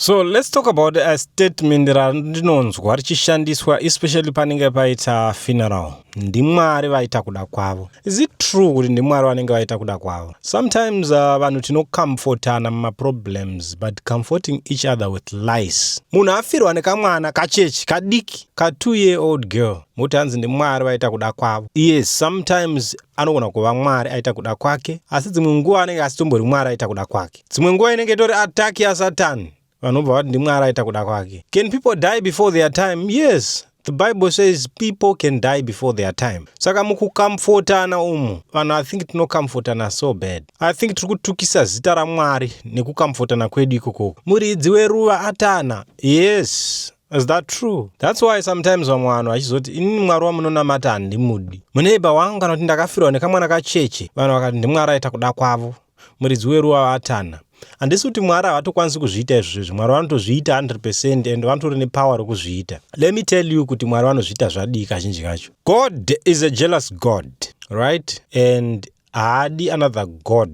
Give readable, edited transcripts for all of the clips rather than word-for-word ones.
So let's talk about a statement randinonzwa richishandiswa, especially panenge paita funeral: "NdiMwari vaita kuda kwavo." Is it true kuti ndiMwari vanenge vaita kuda kwavo? Sometimes vanhu tinocomfortana mumaproblems, but comforting each other with lies. Munhu afirwa nekamwana kachechi kadiki, ka2 year old girl, muti hanzi ndiMwari vaita kuda kwavo. Yes, sometimes anogona kuva Mwari aita kuda kwake, asi dzimwe nguva anenge asitombori Mwari aita kuda kwake. Dzimwe nguva inenge itori attack yaSatani, vanobva vati ndiMwari aita kuda kwake. Can people die before their time? Yes, the Bible says people can die before their time. Saka mukucomfortana umu, vanhu, I think tinocomfortana so bad. I think tiri kutukisa zita raMwari nekucomfortana kwedu ikokoko. "Muridzi weruva atana." Yes, is that true? That's why sometimes vamwe vanhu vachizoti, "Inini Mwari wamunonamata handimudi." Muneighbour wangu, kana kuti ndakafirwa nekamwana kacheche, vanhu vakati ndiMwari aita kuda kwavo, muridzi weruva vatana. Handisi kuti Mwari havatokwanisi kuzviita izvozvo. Mwari vanotozviita 100% and vanotori nepower rokuzviita. Let me tell you kuti Mwari vanozviita zvadii kazhinji kacho. God is a jealous God, right? And haadi another god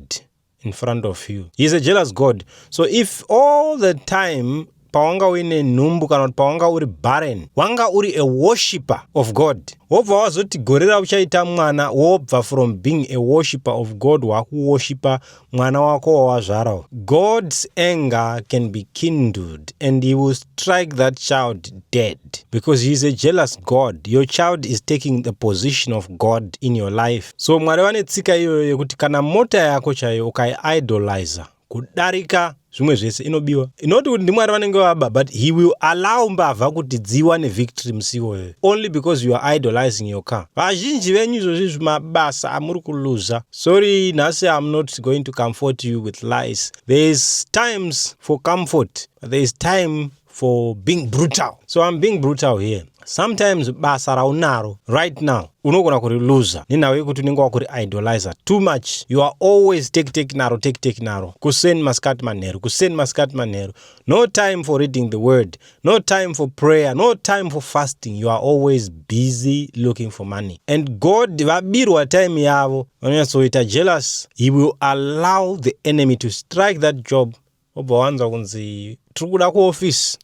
in front of you. He is a jealous God. So if all the time pawanga uine nhumbu, kana kuti pawanga uri barren, wanga uri a worshipper of God, wobva wazoti gore rauchaita mwana, wobva from being a worshipper of God wakuworshipa mwana wako wawazvara, God's anger can be kindled and He will strike that child dead, because He is a jealous God. Your child is taking the position of God in your life. So Mwari vane tsika iyoyo yekuti kana mota yako chaiyo ukaiidoliza kudarika zvimwe zvese, inobiwa. Inoti kuti ndiMwari vanenge vaba, but He will allow mbavha kuti dziwane victory musi iwoyo, only because you are idolizing your car. Vazhinji venyu izvozvi mabasa amuri kuluza. Sorry, nhasi I'm not going to comfort you with lies. There is times for comfort, but there is time for being brutal. So I'm being brutal here. Sometimes basa raunaro right now unogona kuriluza nenhau yekuti unenge wakuriidolizer too much. You are always take take naro, take take naro, kuseni, masikati, manheru, kuseni, masikati, manheru. No time for reading the word, no time for prayer, no time for fasting. You are always busy looking for money, and God vabirwa time yavo, vanonyatsoita jealous. He will allow the enemy to strike that job. Wobva wanzwa kunzi tiri kuda kuoffice,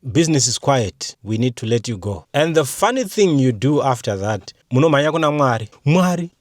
business is quiet, we need to let you go. And the funny thing you do after that, munomhanya kuna Mwari: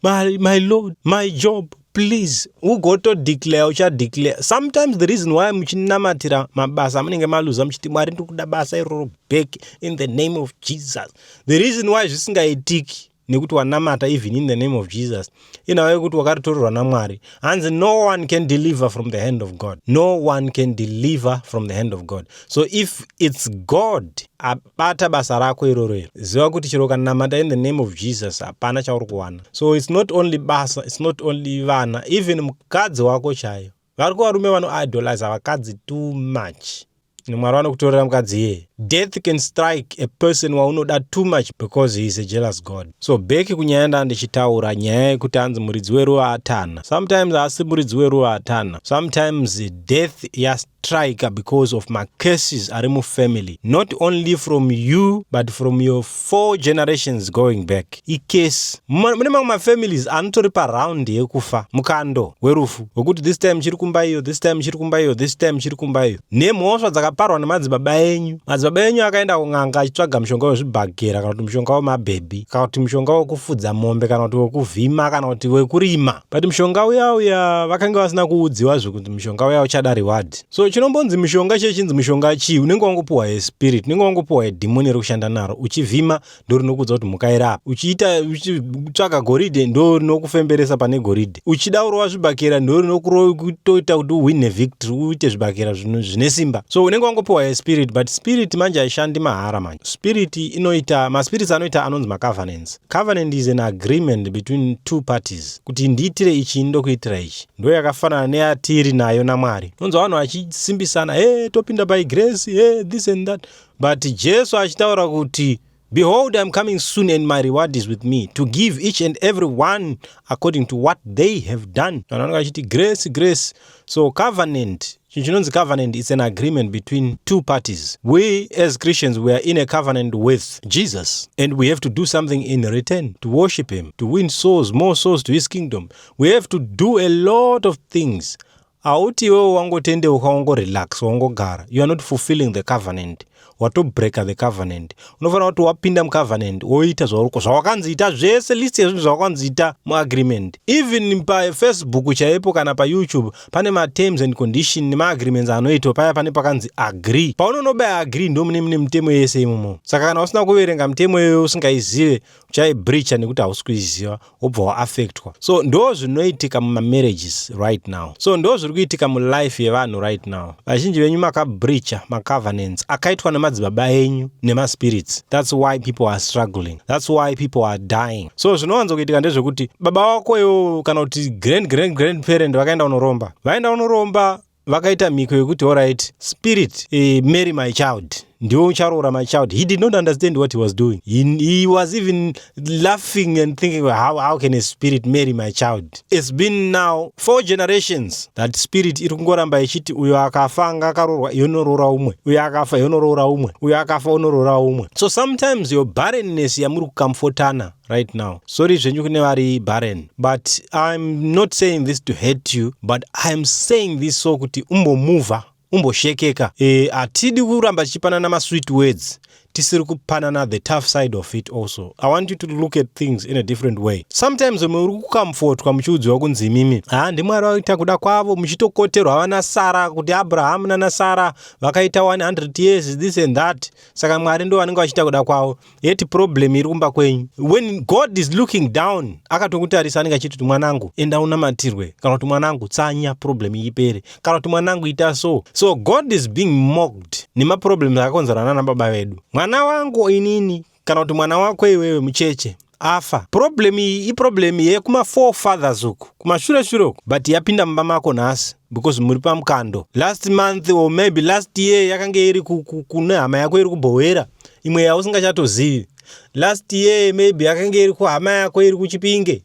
"Mwari, my Lord, my job, please." Ugotodeclare, uchadeclare. Sometimes the reason why muchinamatira mabasa amunenge maluza, muchiti, "Mwari, ndiri kuda basa iroro back in the name of Jesus," the reason why zvisingaitiki nekuti wanamata even in the name of Jesus, inhau yekuti wakaritorerwa naMwari. Hanzi no one can deliver from the hand of God. No one can deliver from the hand of God. So if it's God abata basa rako iroro iro, ziva kuti chero ukanamata in the name of Jesus, hapana chauri kuwana. So it's not only basa, it's not only vana, even mukadzi wako chaiyo. Vari kuvarume vanoidoliza vakadzi too much. Mwari vanokutorera mukadzi iyeye. Death can strike a person waunoda too much because He is a jealous God. So back kunyaya ndaa ndichitaura, nyaya yekuti hanzi muridzi weruva atana. Sometimes haasi muridzi weruva atana. Sometimes death yastrike because of macurses ari mufamily, not only from you but from your four generations going back. Icurse. Mune mamwe mafamilies anotori paround yekufa, mukando werufu, wekuti this time chiri kumba iyo, this time chiri kumba iyo, this time chiri kumba iyo, nemhosva dzakaparwa nemadzibaba enyu. Madzibaba enyu akaenda kun'anga achitsvaga mushonga wezvibhagera, kana kuti mushonga wemabhebhi, kana kuti mushonga wekufudza mombe, kana kuti wekuvhima, kana kuti wekurima, but mushonga uya uya vakanga vasina kuudziwa zvekuti mushonga uya uchada reward. So chinombonzi mushonga chechinzi mushonga chii? Unenge wangopiwa yespirit, unenge wangopiwa yedhimoni rekushanda naro. Uchivhima, ndo rinokuudza kuti mhuka irapa. Uchiita uchitsvaga goridhe, ndo rinokufemberesa pane goridhe. Uchida kurova zvibhakera, ndo rinokutoita kuti uhwine victory, uite zvibhakera zvine simba. So unenge wangopiwa yespirit, but spirit manje haishandi mahara. Manje spirit inoita, maspirits anoita anonzi macovenants. Covenant is an agreement between two parties, kuti ndiitire ichi, ndokuitira ichi. Ndo yakafanana neyatiri nayo naMwari. Unonzwa vanhu vachisimbisana, "He, topinda by grace, he, this and that," but Jesu achitaura kuti, "Behold, I'm coming soon, and my reward is with me to give each and every one according to what they have done." Vanhu vanenge vachiti, "Grace, grace." So covenant, chinhu chinonzi covenant, it's an agreement between two parties. We as Christians, we are in a covenant with Jesus, and we have to do something in return: to worship Him, to win souls, more souls to His kingdom. We have to do a lot of things. Hauti iwewe wangotendeuka, wangorelax, wangogara. You are not fulfilling the covenant. Watobreaka the covenant. Unofanira kuti wapinda mucovenant, woita zvawakanzi ita zvese, list yezvinhu zvawakanzi ita muagreement. Even paFacebook chaipo kana paYouTube pane materms and condition nemaagreements anoitwa. Paya pane pakanzi "agree", paunonobaya "agree", ndo mune mitemo yese imomo. Saka kana usina kuverenga mitemo iyoyo, usingaizive, uchaibreacha nekuti hausi kuiziva, wobva waaffectwa. So ndo zvinoitika mumamarriages right now. So ndo zviri kuitika mulife yevanhu right now. Vazhinji venyu makabreacha macovenants akaitwa nemadzibaba enyu nemaspirits. That's why people are struggling, that's why people are dying. So zvinowanzokuitika ndezvekuti baba vako iwo kana kuti grand grand grandparent vakaenda kunoromba, vaenda kunoromba, vakaita mhiko yekuti, "Alright, spirit, marry my child, ndiwe ucharoora my child." He did not understand what he was doing. He was even laughing and thinking, How can a spirit marry my child?" It's been now four generations that spirit iri kungoramba ichiti uyo akafa anga akaroorwa, yonoroora umwe, uyo akafa, yonoroora umwe, uyo akafa, unoroora umwe. So sometimes your barrenness yamuri kucomfortana right now, sorry zvenyu kune vari barren, but I'm not saying this to hate you, but I'm saying this so kuti umbomuvha, umboshekeka. Hatidi kuramba tichipanana masweet words tisiri kupanana the tough side of it. Also, I want you to look at things in a different way. Sometimes muri kucomfortwa muchiudziwa kunzi imimi, ha, ndiMwari vaita kuda kwavo, muchitokoterwa vana Sara kuti Abrahamu nana Sara vakaita 100 years, this and that, saka Mwari ndo vanenge vachiita kuda kwavo. Yet problem iri kumba kwenyu. When God is looking down, akatokutarisa, anenge achiti kuti, "Mwanangu, enda unamatirwe," kana kuti, "Mwanangu, tsanya, problem ipere," kana kuti, "Mwanangu, ita so." So God is being mocked nemaproblems akakonzerana nababa vedu. Mwana wangu inini kana kuti mwana wako iwewe mucheche afa, problem iyi iproblem yekuma-forefathers uku, kumashure shure uku, but yapinda mumba mako nhasi because muri pamukando. Last month or maybe last year yakanga iri kune hama yako iri kubhowera, imwe yausingachatozivi. Last year maybe yakanga iri kuhama yako iri kuChipinge.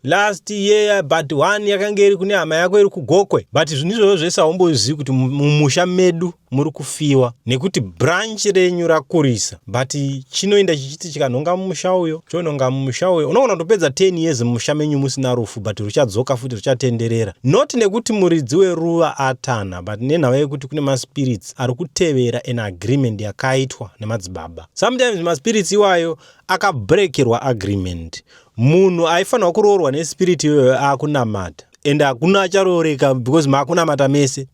Last year but one yakanga iri kune hama yako iri kuGokwe. But zvinhu izvozvo zvese haumbozivi kuti mumusha medu muri kufiwa nekuti branch renyu rakurisa, but chinoenda chichiti chikanhonga mumusha uyo, chonhonga mumusha uyo. Unogona kutopedza 10 years mumusha menyu musina rufu, but ruchadzoka futi, ruchatenderera, not nekuti muridzi weruva atana, but nenhau yekuti kune maspirits ari kutevera an agreement yakaitwa nemadzibaba. Sometimes maspirits iwayo akabreakerwa agreement. Munhu aifanirwa kuroorwa nespirit iyoyo akunamata, and hakuna acharooreka because maakunamata mese.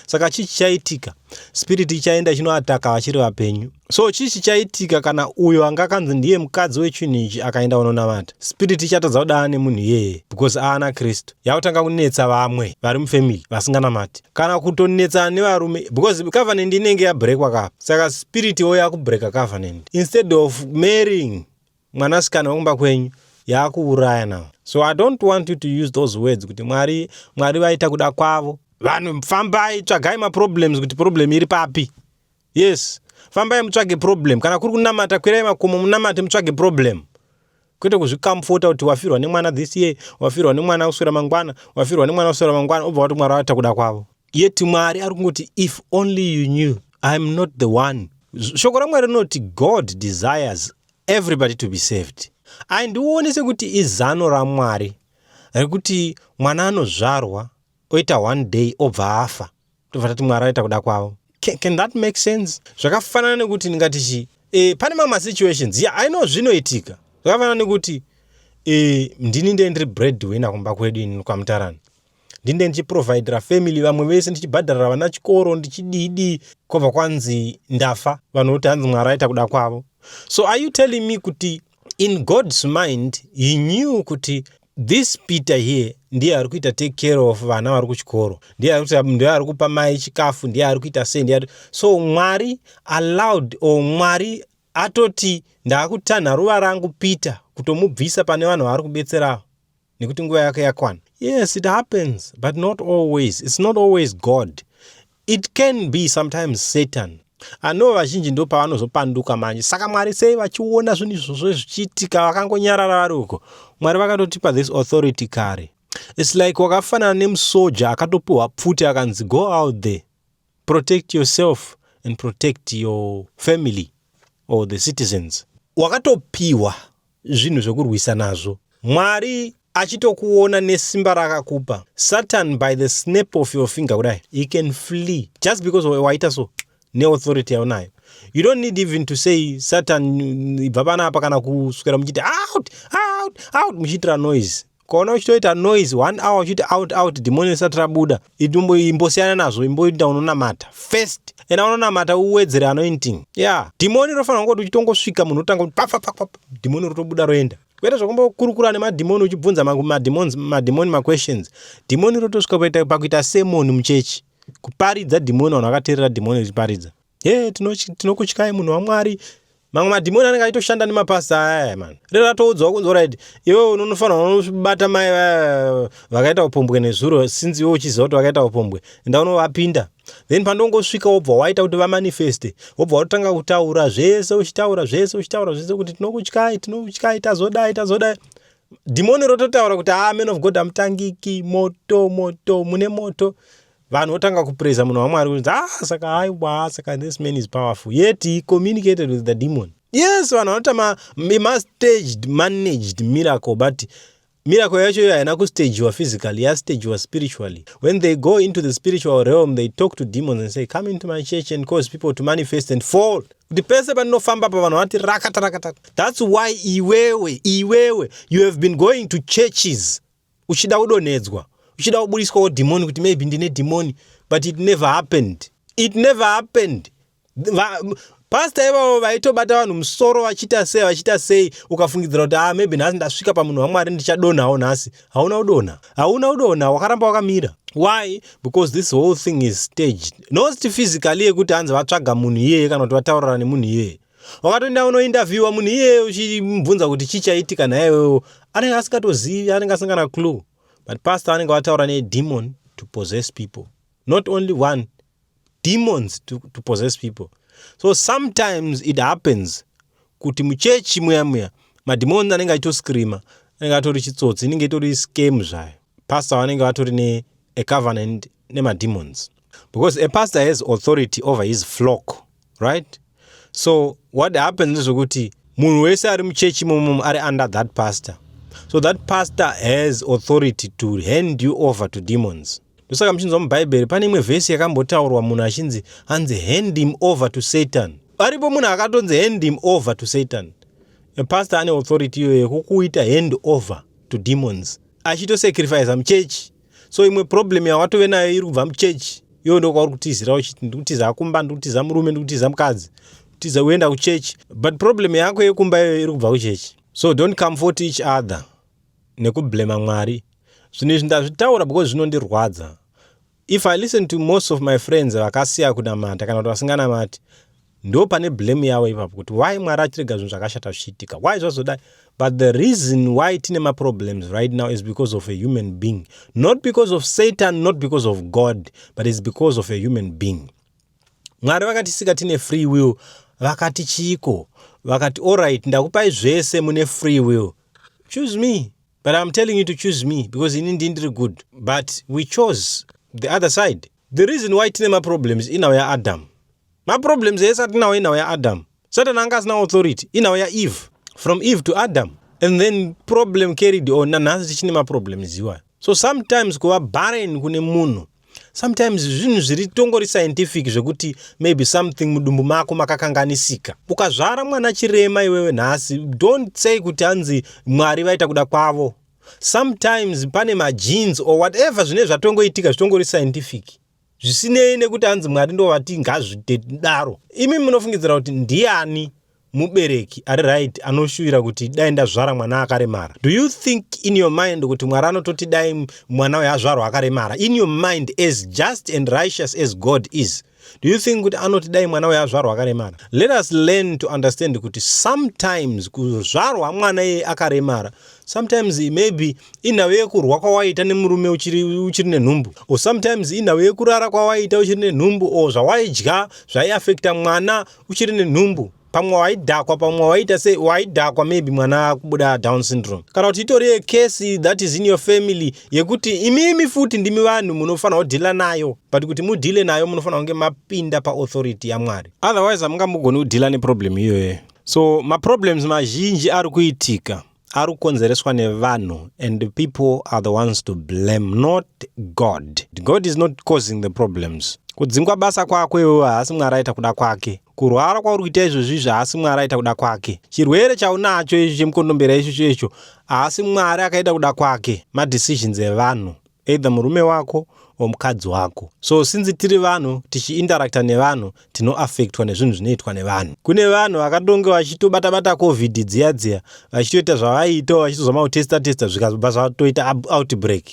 Saka chii chichaitika? Spirit ichaenda chinoattacka vachiri vapenyu. So chii chichaitika kana uyo anga akanzi ndiye mukadzi wechinhu ichi akaenda unonamata? Spirit ichatadza kudana nemunhu iyeye because aana Kristu. Yakutanga kunetsa vamwe vari mufamily vasinganamati, kana kutonetsana nevarume, because covenant inenge yabreakwa kapa. Saka spirit wo yakubreaka covenant. Instead of marrying mwanasikana wekumba kwenyu, yaakuuraya now. So I don't want you to use those words kuti Mwari vaita kuda kwavo. Vanhu, fambai, tsvagai maproblems kuti problem iri papi. Yes, fambai mutsvage problem. Kana kuri kunamata, kwirai makomo, munamate, mutsvage problem, kwete kuzvicomforta kuti wafirwa nemwana this year, wafirwa nemwana kuswera mangwana, wafirwa nemwana kuswera mangwana, obva wati Mwari vaita kuda kwavo. Yet Mwari ari kungoti, "If only you knew, I'm not the one." Shoko raMwari rinoti God desires everybody to be saved. Aindioni sekuti izano raMwari rekuti mwana anozvarwa, oita one day, obva afa, tobva tati Mwari aita kuda kwavo. Can that make sense? Zvakafanana nekuti ndingati chi pane mamwe masituations, yeah, I know zvinoitika. Zvakafanana nekuti ndini ndee ndiri bread winner kumba kwedu ini kwaMutarani. Ndinde ndichiprovidera family, vamwe vese, ndichibhadharira vana chikoro, ndichididi, kwobva kwanzi ndafa, vanhu voti hanzi Mwari aita kuda kwavo. So are you telling me kuti in God's mind he knew kuti this Peter here ndiye ari kuita take care of vana vari kuchikoro, ndiye ari kupa mai chikafu, ndiye ari kuita sei, ndiye? So Mwari allowed or Mwari atoti, "Ndaakutanha ruva rangu Peter, kutomubvisa pane vanhu vaari kubetserawo nekuti nguva yake yakwana"? Yes, it happens, but not always. It's not always God. It can be sometimes Satan. Ano vazhinji ndo pavanozopanduka manje. Saka Mwari sei vachiona zvinhu izvozvo zvichiitika, vakangonyarara vari uko? Mwari vakatotipa this authority kare. It's like wakafanana nemusoja akatopiwa pfuti, akanzi, "Go out there, protect yourself and protect your family or the citizens." Wakatopiwa zvinhu zvekurwisa nazvo. Mwari Achitokuona nesimba rakakupa Satan, by the snap of your finger kudai, he can flee just because waita so neauthority yaunayo. You don't need even to say, "Satan, ibva panapa," kana kuswera muchiti, "Out, out, out," muchiitira noise. Ukaona uchitoita noise one hour uchiti, "Out, out," dhimoni risati rabuda, imbosiyana nazvo, imboita unonamata first. Enda unonamata, uwedzere anointing ya yeah. Dhimoni rofanira kungoti uchitongosvika, munhu otanga papapapap, dhimoni rotobuda, roenda, kwete zvakumbokurukura nemadhimoni, uchibvunza madhimoni maquestions. Dhimoni rotosvika pakuita sermon muchechi, kuparidza dhimoni, vanhu vakateerera dhimoni richiparidza, "Ye, tinokutyai, munhu waMwari." Mamwe madhimoni anenge achitoshanda nemapasta aya, man. Rero ratoudzwa kunzi, "Alright, iwe unofanira unobata mai vakaita upombwe nezuro. Since iwe uchiziva kuti vakaita upombwe, enda unovapinda. Then pandongosvika, wobva waita kuti vamanifeste, wobva watotanga kutaura zvese, uchitaura zvese, uchitaura zvese kuti tinokutyai, tinokutyai, tazodai, tazodai." Dhimoni rototaura kuti, "Ah, man of God, hamutangiki moto, moto, mune moto." Vanhu votanga kupreza munhu waMwari kuti, "Ah, saka aiwa, saka this man is powerful." Yet he communicated with the demon. Yes, vanhu vanoita ma-staged, managed miracle, but miracle yacho iyo haina kustagiwa physically, yastagiwa spiritually. When they go into the spiritual realm, they talk to demons and say, "Come into my church and cause people to manifest and fall, kuti pese pandinofamba pa, vanhu vati rakata rakata." That's why iwewe, iwewe, you have been going to churches uchida kudonhedzwa, uchida kubudiswawo dhimoni, kuti maybe ndine dhimoni, but it never happened, it never happened. Pasta ivavo vaitobata vanhu musoro, vachiita sei, vachiita sei, ukafungidzira kuti, "Ah, maybe nhasi ndasvika pamunhu waMwari, ndichadonhawo nhasi." Hauna kudonha, hauna kudonha, wakaramba wakamira. Why? Because this whole thing is staged, not physically yekuti hanzi vatsvaga munhu iyeye kana kuti vataurira nemunhu iyeye. Wakatoenda unointerviewa munhu iyeye, uchimubvunza kuti chii chaitika naiwewo, anenge asingatozivi, anenge asingana clue. But pastor anenge vataura nedemon to possess people, not only one, demons to possess people. So sometimes it happens kuti muchechi muya muya, madhimoni anenge achitoscreama, anenge atori chitsotsi, inenge itori scam zvayo. Pastor vanenge vatori neacovenant nemademons, because a pastor has authority over his flock, right? So what happens ndezvekuti munhu wese ari muchechi imomo ari under that pastor. So that pastor has authority to hand you over to demons. Ndosaka muchinzwa mubhaibheri pane imwe vhesi yakambotaurwa munhu achinzi, hanzi, "Hand him over to Satan." Aripo munhu akatonzi, "Hand him over to Satan." A pastor ane authority iyoyo yekukuita hand over to demons, achitosacrifica muchechi. So imwe problem yawatove nayo iri kubva muchechi iwo. Ndokwauri kutizira uchiti, "Ndikutiza kumba, ndikutiza murume, ndikutiza mukadzi, kutiza kuenda kuchechi," but problem yako yekumba iyoyo iri kubva kuchechi. So don't comfort each other nekublema Mwari. Zvinhu izvi ndazvitaura because zvinondirwadza. If I listen to most of my friends vakasiya kunamata kana kuti vasinganamati, ndo pane blame yavo ipapo, kuti why Mwari achirega zvinhu zvakashata zvichiitika, why zvazodai. But the reason why tine maproblems right now is because of a human being, not because of Satan, not because of God, but it's because of a human being. Mwari vakatisika tine free will. Vakati chiiko? Vakati, "Alright, ndakupai zvese, mune free will, choose me. But I'm telling you to choose me because ini ndii ndiri good." But we chose the other side. The reason why tine maproblems inhau yaAdam. Maproblems ese atinawo inhau yaAdam. Satan anga asina authority, inhau yaEve, from Eve to Adam, and then problem carried on. Nanhasi tichine maproblems iwayo. So sometimes kuva barren kune munhu, sometimes zvinhu zviri tongori scientific, zvekuti maybe something mudumbu mako makakanganisika. Ukazvara mwana chirema iwewe nhasi, don't say kuti hanzi Mwari vaita kuda kwavo. Sometimes pane magenes or whatever zvine zvatongoitika, zvitongori scientific, zvisinei nekuti hanzi Mwari ndovati ngazvite daro. Imi munofungidzira kuti ndiani mubereki ari right anoshuvira kuti, "Dai ndazvara mwana akaremara"? Do you think in your mind kuti Mwari anototi, "Dai mwana uyu azvarwa akaremara"? In your mind, as just and righteous as God is, do you think kuti anoti, "Dai mwana uyu azvarwa akaremara"? Let us learn to understand kuti sometimes kuzvarwa mwana iye akaremara, sometimes maybe inhau yekurwa kwawaita nemurume uchiri nenhumbu, or sometimes inhau yekurara kwawaita uchiri nenhumbu, or zvawaidya zvaiafecta mwana uchiri nenhumbu. Pamwe waidhakwa, pamwe waita sei, waidhakwa, maybe mwana akubuda Down syndrome, kana kuti itori yecase that is in your family, yekuti imimi futi ndimi vanhu munofanira kudhila nayo. But kuti mudhile nayo, munofanira kunge mapinda paauthority yaMwari, otherwise hamungambogoni kudhila neproblem iyoyo. So maproblems mazhinji ari kuitika Ari kukonzereswa nevanhu, and the people are the ones to blame, not God. God is not causing the problems. Kudzingwa basa kwako iwewe, haasi Mwari aita kuda kwake. Kurwara kwauri kuita izvozvi izvi, haasi Mwari aita kuda kwake. Chirwere chaunacho icho chemukondombera ichocho icho, haasi Mwari akaita kuda kwake. Madecisions evanhu, either murume wako o mukadzi wako. So since tiri vanhu tichiinteracta nevanhu, tinoaffectwa nezvinhu zvinoitwa nevanhu. Kune vanhu vakatonge vachitobata-bata COVID dziya dziya, vachitoita zvavaiitawo, vachitozama kutesta testa, zvikabva zvatoita outbreak,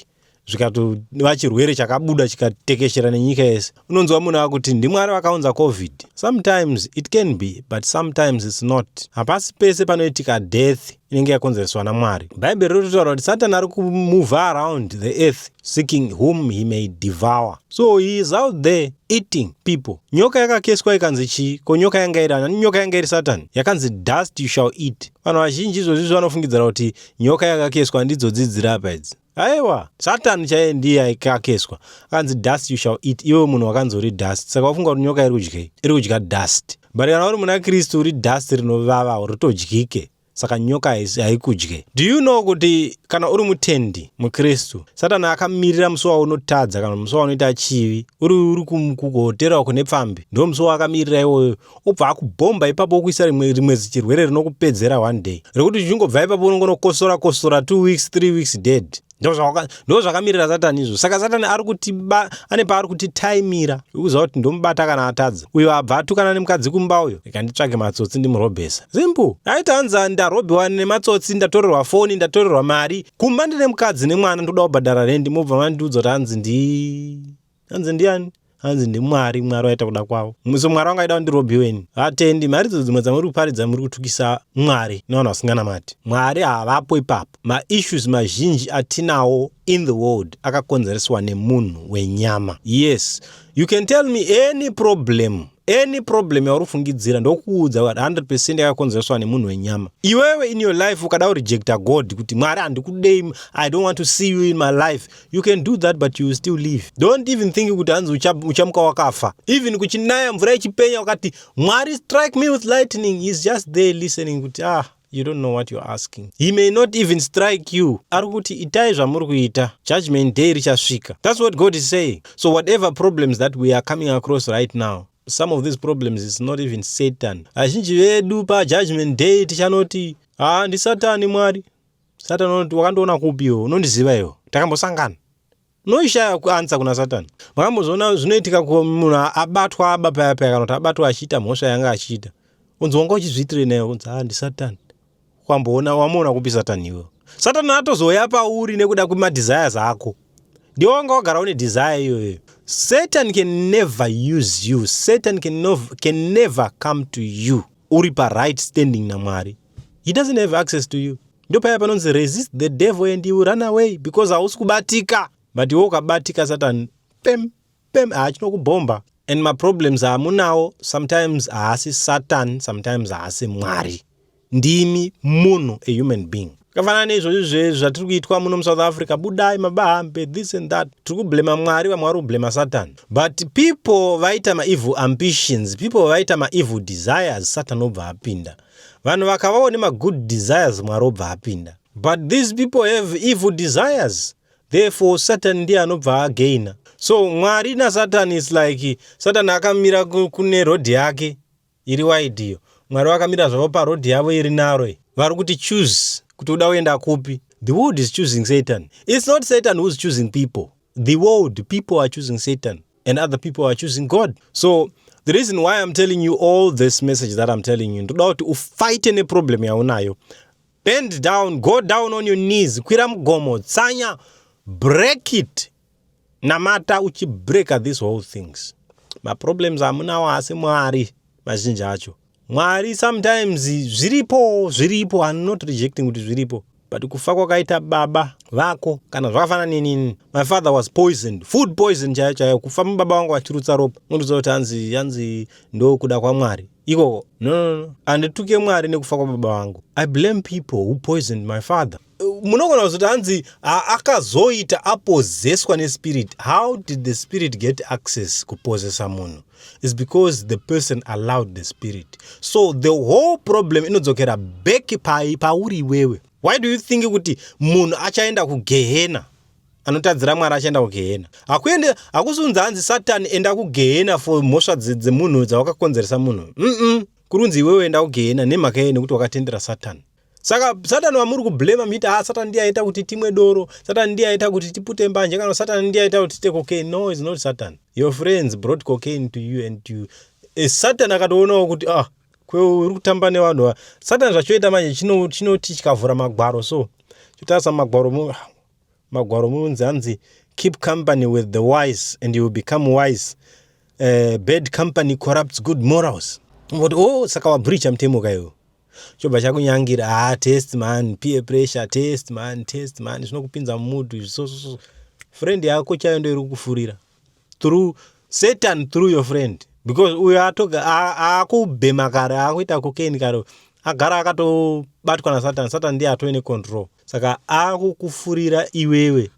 zvikatova chirwere chakabuda chikatekeshera nenyika yese. Unonzwa munhu akuti ndiMwari vakaunza COVID. Sometimes it can be, but sometimes it's not. Hapasi pese panoitika death inenge yakonzereswa naMwari. Bhaibheri rinototaura kuti Satani ari kumove around the earth seeking whom he may devour. So he is out there eating people. Nyoka yakacurswa ikanzi chii? Ko nyoka yanga iri ani? Nyoka yanga iri Satani. Yakanzi, "Dust you shall eat." Vanhu vazhinji izvozvi vanofungidzira kuti nyoka yakacurswa ndidzo dzidzirapa idzi. Aiwa, Satani chaiye ndiye akacurswa, akanzi, "Dust you shall eat." Iwe munhu wakanzi uri dust, saka wafunga kuti nyoka iri kudyei? Iri kudya dust. But kana uri muna Kristu, uri dust rinovava, ritodyike, saka nyoka haikudye. Do you know kuti kana uri mutendi muKristu, Satani akamirira musi waunotadza kana musi waunoita chivi, uri kuhotera kune pfambi, ndo musi waakamirira iwoyo, obva akubhomba ipapo, okuisa rimwe zichirwere rinokupedzera one day, rekuti uchingobva ipapo unongonokosora kosora, 2 weeks, 3 weeks, dead. Ndo zvakamirira Satani izvo. Saka Satani ari kuti ane paari kutitaimira, ukuziva kuti ndomubata kana atadza. Uyo abva atukana nemukadzi kumba uyo, ikanditsvage matsotsi ndimurobhesa. Simple. Aiti hanzi ndarobhiwa nematsotsi, ndatorerwa foni, ndatorerwa mari kumba, ndine mukadzi nemwana, ndoda kubhadhara rendi, mobva mandiudza kuti hanzi ndi hanzi ndiani? Hanzi ndiMwari. Mwari waita kuda kwavo. So Mwari wanga aida kundirobhiweni? Vatendi, mari idzo dzimwe dzamuri kuparidza, muri kutukisa Mwari nevanhu vasinganamati. Mwari havapo ipapo. Maissues mazhinji atinawo in the world akakonzereswa nemunhu wenyama. Yes, you can tell me any problem, any problem yauri kufungidzira, ndokuudza kuti 100% yakakonzereswa nemunhu wenyama. Iwewe in your life ukada kurejecta God, kuti Mwari handikudei, I don't want to see you in my life, you can do that, but you will still live. Don't even think kuti hanzi uchamuka wakafa. Even kuchinaya mvura ichipenya, wakati, "Mwari, strike me with lightning," he's just there listening kuti, "Ah, you don't know what you're asking." He may not even strike you. Ari kuti itai zvamuri kuita, judgment day richasvika. That's what God is saying. So whatever problems that we are coming across right now, some of these problems is not even Satan. Vazhinji vedu pajudgment day tichanoti, "Ha, ndisatani, Mwari." Satani unoti, "Wakandiona kupiwo? Unondiziva iwo? Takambosangana?" Unoishaya kuanswer kuna Satani. Makambozoona zvinoitika kumunhu abatwa aba paya paya, kana kuti abatwa achiita mhosva yanga achiita, unzi, "Wanga uchizviitire naye?" Unzi, "Ha, ndisatani." Kwamboona wamuona kupi Satani iwewo? Satani atozouya pauri nekuda kwemadesires ako. Ndiwe wanga wagara une desire iyoyo. Satan can never use you. Satan can never come to you uri paright standing naMwari. He doesn't have access to you. Ndo paya panonzi, "Resist the devil and he will run away," because hausi kubatika. But iwe ukabatika, Satan pem pem, haachinokubhomba. And maproblems amunawo sometimes haasi Satan, sometimes haasi Mwari, ndimi munhu, a human being. Kafanana neizvozvi zvatiri kuitwa muno muSouth Africa, budai mabahambe, this and that. Tiri kublema Mwari, vamwe vari kublema Satan, but people vaita maevil ambitions, people vaita maevil desires, Satan obva apinda. Vanhu vakavawo nemagood desires, Mwari obva apinda. But these people have evil desires, therefore Satan ndiye anobva againa. So Mwari naSatan is like Satan akamira kune rodhi yake iri wide iyo, Mwari vakamira zvavo parodhi yavo iri narrow. Vari kuti choose kuti uda kuenda kupi. The world is choosing Satan. It's not Satan who's choosing people. The world, people are choosing Satan and other people are choosing God. So the reason why I'm telling you all this message that I'm telling you, ndoda kuti ufighte neproblem yaunayo. Bend down, go down on your knees, kwira mugomo, tsanya, break it, namata uchibreaka these whole things. Maproblems amunawo asi Mwari mazhinji acho. Mwari sometimes zviripo, zviripo, I'm not rejecting kuti zviripo, but kufa kwakaita baba vako, kana zvakafanana nenini, my father was poisoned, food poison chaiyo chaiyo. Kufa mubaba vangu vachirutsa ropa, unondiudza kuti hanzi ndokuda kwaMwari ikoko? No, no, no, handituke Mwari nekufa kwababa vangu. I blame people who poisoned my father. Munogona kuzoti hanzi akazoita apossesswa nespirit. How did the spirit get access kupossessa munhu? Is because the person allowed the spirit. So the whole problem inodzokera back pauri iwewe. Why do you think kuti munhu achaenda kugehena, anotadzira Mwari achaenda kugehena? Hakuende, hakusunzi hanzi, "Satani, enda kugehena for mhosva dzemunhu dzawakakonzeresa munhu." Kuri kunzi iwewe enda kugehena nemhaka yei? Nekuti wakatendera Satani. Saka Satani wamuri kublema muchiti, "Ha, Satani ndiye aita kuti timwe doro, Satani ndiye aita kuti tipute mbanje," kana "Satani ndiye aita kuti tiite cocaine." No, it's not Satan. Your friends brought cocaine to you and you Satan akatoonawo kuti, "Ah, kwe uri kutamba nevanhu." Satani zvachoita manje, chinoti chikavhura magwaro, so chotarisa magwaro, magwaro munonzi hanzi, "Keep company with the wise and you will become wise. Bad company corrupts good morals." Kuti, "Oh, saka wabreacha mutemo kaiwo." Chobva chakunyangira, "Ah, test man, peer pressure, test man, test man." Zvinokupinza mumood. So friend yako chaiyo ndo iri kukufurira through Satan, through your friend, because uyo atoga akubhema kare, akuita cocaine kare, agara akatobatwa naSatan. Satan ndiye atove necontrol, saka akukufurira iwewe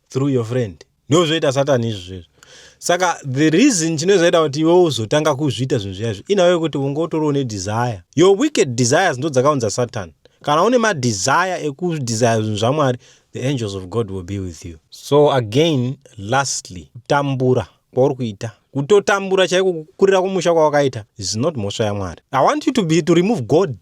through your friend. Ndozvoita Satani izvozvo. Saka the reason chinozoita kuti iwe uzotanga kuzviita zvinhu zviyazvo inawe yekuti ungotoriwo nedesire. Your wicked desires ndo dzakaunza Satan. Kana une madesire ekudesire zvinhu zvaMwari, the angels of God will be with you. So again, lastly, kutambura kwauri kuita, kutotambura chaiko, kukurira kumusha kwawakaita is not mhosva yaMwari. I want you to remove God,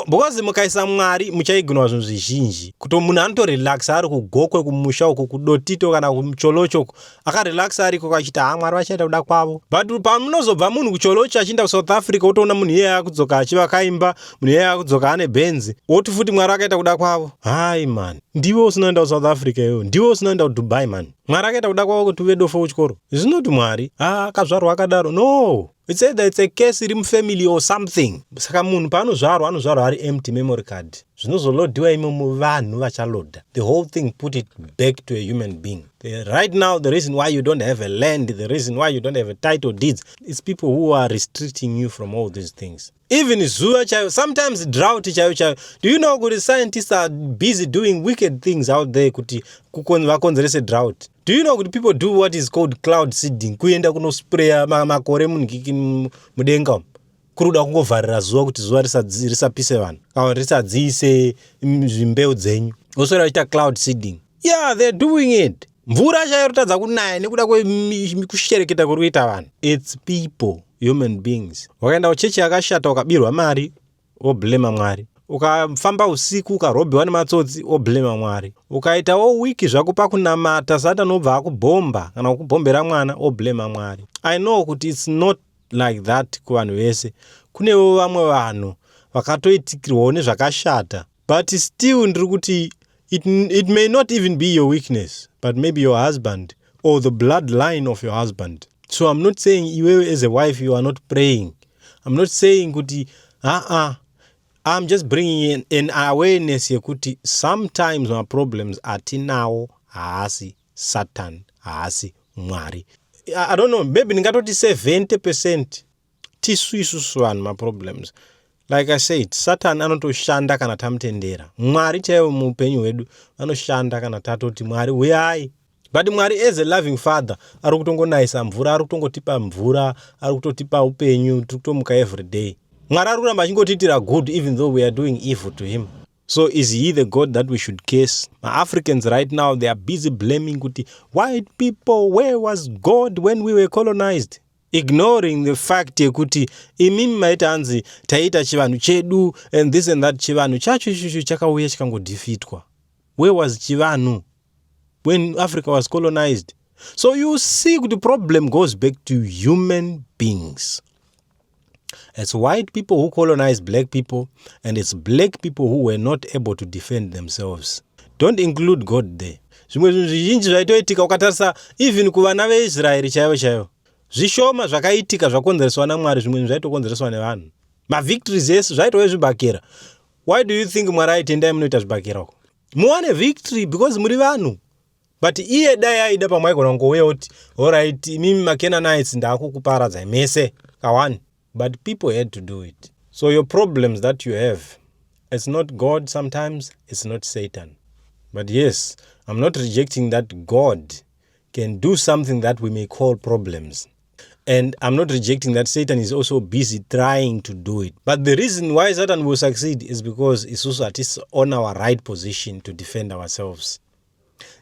because mukaisa Mwari muchaignora zvinhu zvizhinji. Kuto munhu anotorelaxa ari kuGokwe kumusha uko, kuDotito kana kuCholocho, akarelaxa ariko achiti, "Ha, Mwari vachaita kuda kwavo." But pamunozobva munhu kuCholocho achienda kuSouth Africa, wotoona munhu iyeye akudzoka achivakaimba, munhu iyeye akudzoka ane Benzi, woti futi Mwari akaita kuda kwavo. Hai man, ndiwe usinoenda kuSouth Africa iwewe, ndiwe usinoenda kuDubai man. Mwari akaita kuda kwavo kuti uve dofo kuchikoro? Zvinoti Mwari akazvarwa akadaro? No, it's either it's a case iri mufamily or something. Saka munhu paanozvarwa, anozvarwa ari empty memory card. Zvinozolodhiwa imomo, vanhu vachalodha the whole thing, put it back to a human being. Right now, the reason why you don't have a land, the reason why you don't have a title deeds, it's people who are restricting you from all these things. Even zuva chaiyo, sometimes drought chaiyo chaiyo. Do you know kuti scientists are busy doing wicked things out there kuti vakonzerese drought? Do you know kuti people do what is called cloud seeding, kuenda kunospraya makore munhikiki mudenga umu, kuri kuda kungovharira zuva kuti zuva risapise vanhu kana risadziise zvimbeu dzenyu? Voswera vachiita cloud seeding. Yeah, they're doing it. Mvura chaiyo rotadza kunaya nekuda kwekushereketa kuri kuita vanhu. It's people, human beings. Wakaenda kuchechi yakashata, ukabirwa mari, woblema Mwari. Ukafamba usiku, ukarobhiwa nematsotsi, woblema Mwari. Ukaitawo weak zvako pakunamata, Satani obva akubhomba kana kukubhombera mwana, woblema Mwari. I know kuti it's not like that kuvanhu vese. Kunewo vamwe vanhu vakatoitikirwawo nezvakashata, but still ndiri kuti it may not even be your weakness, but maybe your husband or the bloodline of your husband. So I'm not saying iwewe as a wife you are not praying. I'm not saying kuti aa, I'm just bringing in an awareness yekuti sometimes maproblems atinawo haasi Satan, haasi Mwari. I don't know, maybe ndingatoti 70% tisu isusu vanhu maproblems. Like I said, Satan anotoshanda kana tamutendera. Mwari chaivo muupenyu hwedu vanoshanda kana tatoti, "Mwari, uyai." But Mwari as a loving father ari kutongonayisa mvura, ari kutongotipa mvura, ari kutotipa upenyu, tiri kutomuka every day. Mwari ari kuramba achingotiitira good even though we are doing evil to him. So is he the God that we should curse? MaAfricans right now, they are busy blaming kuti white people, where was God when we were colonized, ignoring the fact yekuti imimi maita hanzi taiita chivanhu chedu and this and that. Chivanhu chacho ichocho chakauya chikangodefeatwa. Where was chivanhu when Africa was colonized? So you see kuti problem goes back to human beings. It's white people who colonized black people, and it's black people who were not able to defend themselves. Don't include God there. Zvimwe zvinhu zvizhinji zvaitoitika, ukatarisa even kuvana veIsraeri chaivo chaivo, zvishoma zvakaitika zvakonzereswa naMwari, zvimwe zvinhu zvaitokonzereswa nevanhu. Mavictories ese zvaitove zvibhakera. Why do you think Mwari aitendai munoita zvibhakera uko muwane victory? Because muri vanhu. But iye dai aida, pamwe aigona kungouya kuti, "Alright, imimi maCanaanites, ndaakukuparadzai mese kawani." But people had to do it. So your problems that you have, it's not God sometimes, it's not Satan. But yes, I'm not rejecting that God can do something that we may call problems. And I'm not rejecting that Satan is also busy trying to do it, but the reason why Satan will succeed is because isusu hatisi on our right position to defend ourselves.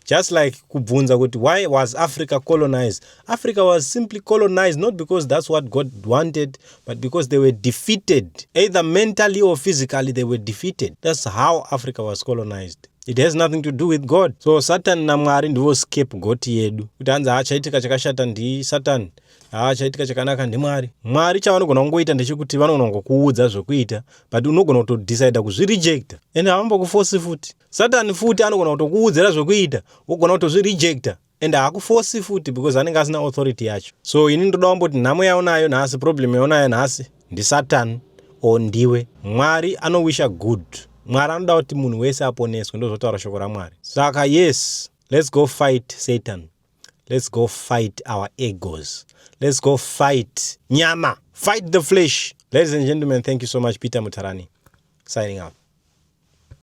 Just like kubvunza kuti why was Africa colonized? Africa was simply colonized not because that's what God wanted, but because they were defeated. Either mentally or physically, they were defeated. That's how Africa was colonized. It has nothing to do with God. So Satan naMwari ndivo scapegoat yedu, kuti hanzi, "Hachaitika chakashata ndisatan, hachaitika chakanaka ndiMwari." Mwari chavanogona kungoita ndechekuti vanogona kungokuudza zvokuita, but unogona kutodecida kuzvirejecta, and havambokufosi futi. Satani futi anogona kutokuudzira zvokuita, wogona kutozvirejecta, and haakufosi futi because anenge asina authority yacho. So ini ndoda kumboti nhamo yaunayo nhasi, problem yaunayo nhasi, ndisatan or ndiwe? Mwari anowisha good. Mwari anoda kuti munhu wese aponeswe, ndozvotaura shoko raMwari. Saka yes, let's go fight Satan. Let's go fight our egos. Let's go fight nyama, fight the flesh. Ladies and gentlemen, thank you so much. Peter Mutarani signing out.